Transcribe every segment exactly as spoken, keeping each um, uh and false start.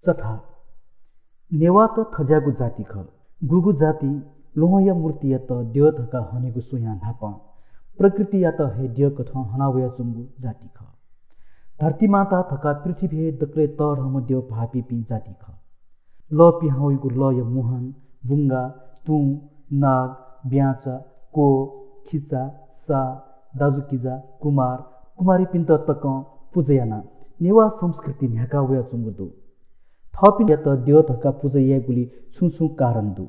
चथा। नेवाःत थज्याःगु जाति खः। गुगु जाति ल्वहंया मूर्तियात द्यः धकाः हनेगु स्वयां न्हापां प्रकृतियात हे द्यःकथं हना वयाच्वंगु जाति खः। धरतीमाता धकाः पृथ्वी हे दकलय् तःधंम्ह द्यः भाःपिपिं जाति खः। लः पिहां वइगु लःया मुहान, बुंगा, तुं, नाग, ब्याँचा, क्वः, खिचा, सा, दाजुकिजा, कुमार, कुमारीपिन्त तकं पुजा यानाः नेवाः संस्कृति न्ह्याका वयाच्वंगु दु। थःपिन्त द्यः धकाः पुजा यायेगुली छुं छुं कारण दु,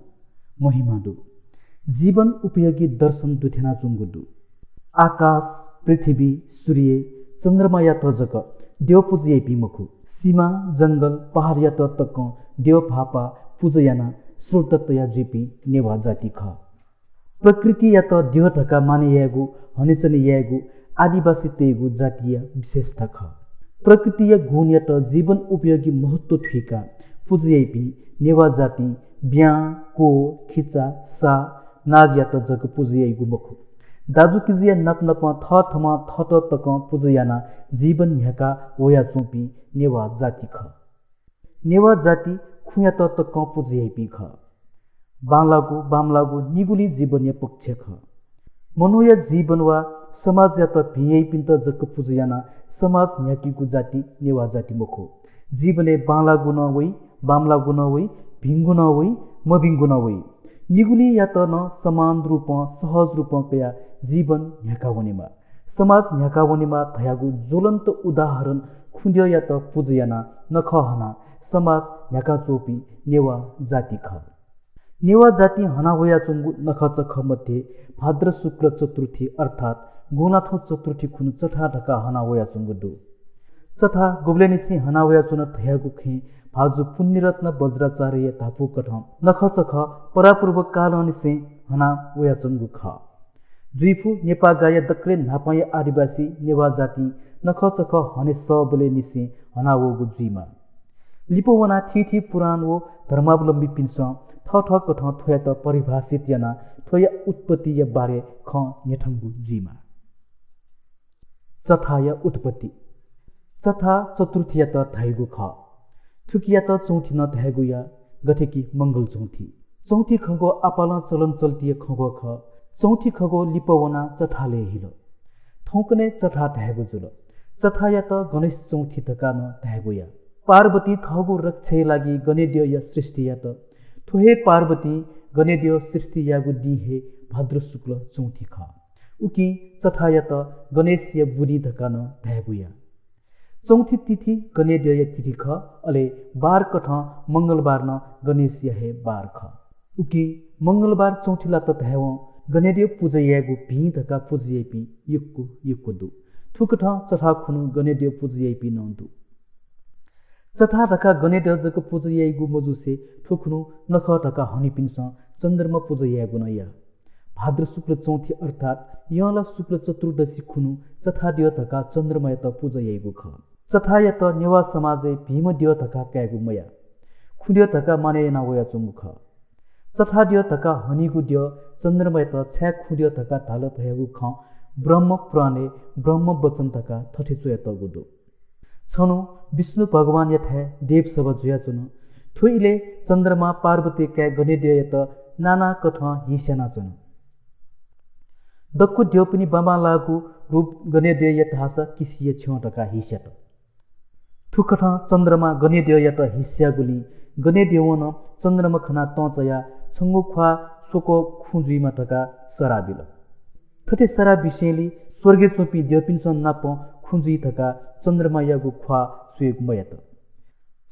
महिमा दु। जीवन उपयोगी दर्शन दुथ्यानाच्वंगु दु। आकाश, पृथ्वी, सूर्य, चन्द्रमायात जक द्यः पुजा याइपिं मखु। सिमा, जंगल, पहाडयात तकं द्यः भाःपाः पुजा यानाः श्रद्धा तया जुइपिं नेवाः जाति खः। प्रकृतियात द्यः धकाः माने यायेगु, हनेचने यायेगु आदिवासीतय्गु जातिया विशेषता खः। प्रकृतिया गुणयात जीवन उपयोगी महत्व थुइकाः पुजा याइपिं नेवाः जातिं ब्यां, क्वः, खिचा, सा, नागयात जक पुजा याइगु मखु। दाजुकिजाया नाप नापं थःथम्हं थःत तकं पुजा यानाः जीवन न्ह्याका वयाच्वंपिं नेवाः जाति खः। नेवाः जाति खुँयात तकं पुजा याइपिं खः। बांलाःगु, बांमलाःगु निगुलिं जीवनया पक्ष खः। मनूया जीवन वा समाजयात भिं याइपिन्त जक पुजा यानाः समाज न्ह्याकीगु जाति नेवाः जाति मखु। जीवनय् बांलाःगु नं वइ, बांमलाःगु नं वइ, भिंगु नं वइ, मभिंगु नं वइ। निगुलिंयात नं समान रूपं, सहज रूपं कयाः जीवन न्ह्याका वनेमाः। समाज न्ह्याका वनेमाः धयागु ज्वलन्त उदाहरण खुँद्यःयात पुजा यानाः नखः हनाः समाज न्ह्याकाच्वंपिं नेवाः जाति खः। नेवाः जातिं हना वयाच्वंगु नखःचखः मध्ये भाद्र शुक्ल चतुर्थी अर्थात् गुंलाथ्व चतुर्थी खुन्हु चथा धकाः हना वयाच्वंगु दु। चथा गुबलय्निसें हना वयाच्वन धयागु खँय् भाजु पुण्यरत्न वज्राचार्यया धापूकथं नखःचखः परापूर्व कालंनिसें हना वयाच्वंगु खः। जुइफु नेपाःगाःया दकलय् न्हापांया आदिवासी नेवाः जातिं नखःचखः हने सःबलय्निसें हना वःगु जुइमाः। लिपा वनाः थीथी पुराण व धर्मावलम्बीपिन्सं थःथःकथं थ्वयात परिभाषित यानाः थ्वया उत्पत्तिया बारे खँ न्ह्यथंगु जुइमाः। चथाया उत्पत्ति। चथा चतुर्थीयात धाइगु खः। थुकियात चौथी नं धायेगु या, गथे कि मंगल चौथी। चौथी खँग्वः आपालं चलनचल्तिया खँग्वः खः। चौथी खँग्वः लिपा वनाः चथा लय् हिल। थौंकन्हय् चथा धायेगु जुल। चथायात गणेश चौथी धकाः नं धायेगु या। पार्वतीं थःगु रक्षाया लागि गनेद्यःया सृष्टि यात। थ्व हे पार्वतीं गनेद्यः सृष्टि याःगु दिं हे भाद्र शुक्ल चौथी खः। उकिं चथायात गणेशया बुदिं धकाः नं धायेगु या। चौथी तिथि गनेद्यःया तिथि खः, अले बार कथं मंगलबार नं गणेशया हे बार खः। उकिं मंगलबार चौथी लात धायेवं गनेद्यः पुजा यायेगु भिं धकाः पुजा याइपिं यक्व यक्व दु। थुकथं चथा खुन्हु गनेद्यः पुजा याइपिं नं दु। चथा धकाः गनेद्यः जक पुजा याइगु मजुसे थ्व खुन्हु नखः धकाः हनीपिन्सं चन्द्रमा पुजा यायेगु नं या। भाद्र शुक्ल चौथी अर्थात् यंला शुक्ल चतुर्दशी खुन्हु चथाद्यः धकाः चन्द्रमायात पुजा याइगु खः। चथायात नेवाः समाजय् भिंम्ह द्यः धकाः कायेगु मयाः। खुँद्यः धकाः मानय् याना वयाच्वंगु खः। चथाद्यः धकाः हनीगु द्यः चन्द्रमायात छाय् खुँद्यः धकाः धाल धयागु खँ ब्रह्म पुराणय् ब्रह्म वचन धकाः थथे च्वयातःगु दु। छन्हु विष्णु भगवानयाथाय् देवसभा जुयाच्वन। थ्व इलय् चन्द्रमा पार्वती काय् गनेद्यःयात नाना कथं हिस्यानाच्वन। दक्व द्यःपिनि बांबांलाःगु रूप गनेद्यःया धाःसा किसिया छ्यं धकाः हिस्यात। थुकथं चन्द्रमा गनेद्यःयात हिस्याःगुलिं गनेद्यवं नं चन्द्रमा खनाः तं चायाः छंगु ख्वाः स्वक्वः खुँ जुइमा धकाः सराः बिल। थथे सराः बिसेंलि स्वर्गय् च्वंपिं द्यःपिन्सं नापं खुँ जुइ धकाः चन्द्रमायागु ख्वाः स्वयेगु मयात।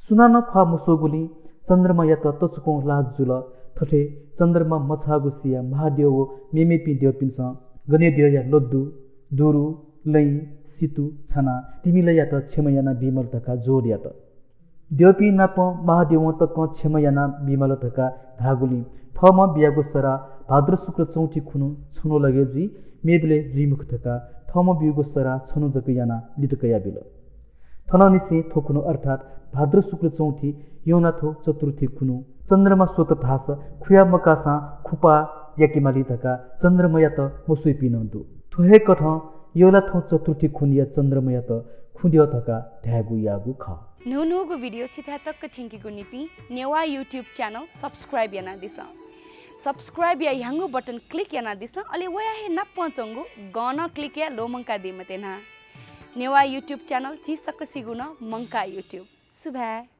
सुनानं ख्वाः मस्वःगुलिं चन्द्रमायात तसकं लाज जुल। थथे चन्द्रमा मछाःगु सियाः महाद्यः व मेमेपिं द्यःपिन्सं गनेद्यःया लड्डु, दुरु, लँय्, सितु छानाः तिमिलायात क्षमा यानाबीमाल धकाः जोड यात। द्यःपिं नाप महाद्यवं तकं क्षमा यानाबीमाल धकाः धाःगुलिं थःम्हं बियागु सराः भाद्र शुक्ल चौथी खुन्हु छन्हु लगे जुइ, मेबलय् जुइ मखु धकाः थःम्हं ब्यूगु सराः छन्हु जक यानाः लित कयाबिल। थनंनिसें थ्व खुन्हु अर्थात् भाद्र शुक्ल चौथी यंलाथ्व चतुर्थी खुन्हु चन्द्रमा स्वत धाःसा खुया मकाःसां खुपाः याकेमाली धकाः चन्द्रमायात मस्वइपिं नं दु। थ्व हे कथं यंलाथ्व चतुर्थी खुन्हुया चन्द्रमायात पुद्यः धकाः धायेगु याःगु खः। न्हून्हूगु video छिथाय् तक थ्यंकीगु निंतिं नेवाः YouTube channel subscribe यानादिसँ। Subscribe या ह्याउँगु button click यानादिसँ, अले वया हे नापं च्वंगु गं नं click या ल्वःमंकादी मते न्हा। नेवाः YouTube channel झी सकसिगु नं मंकाः YouTube। सुभाय्।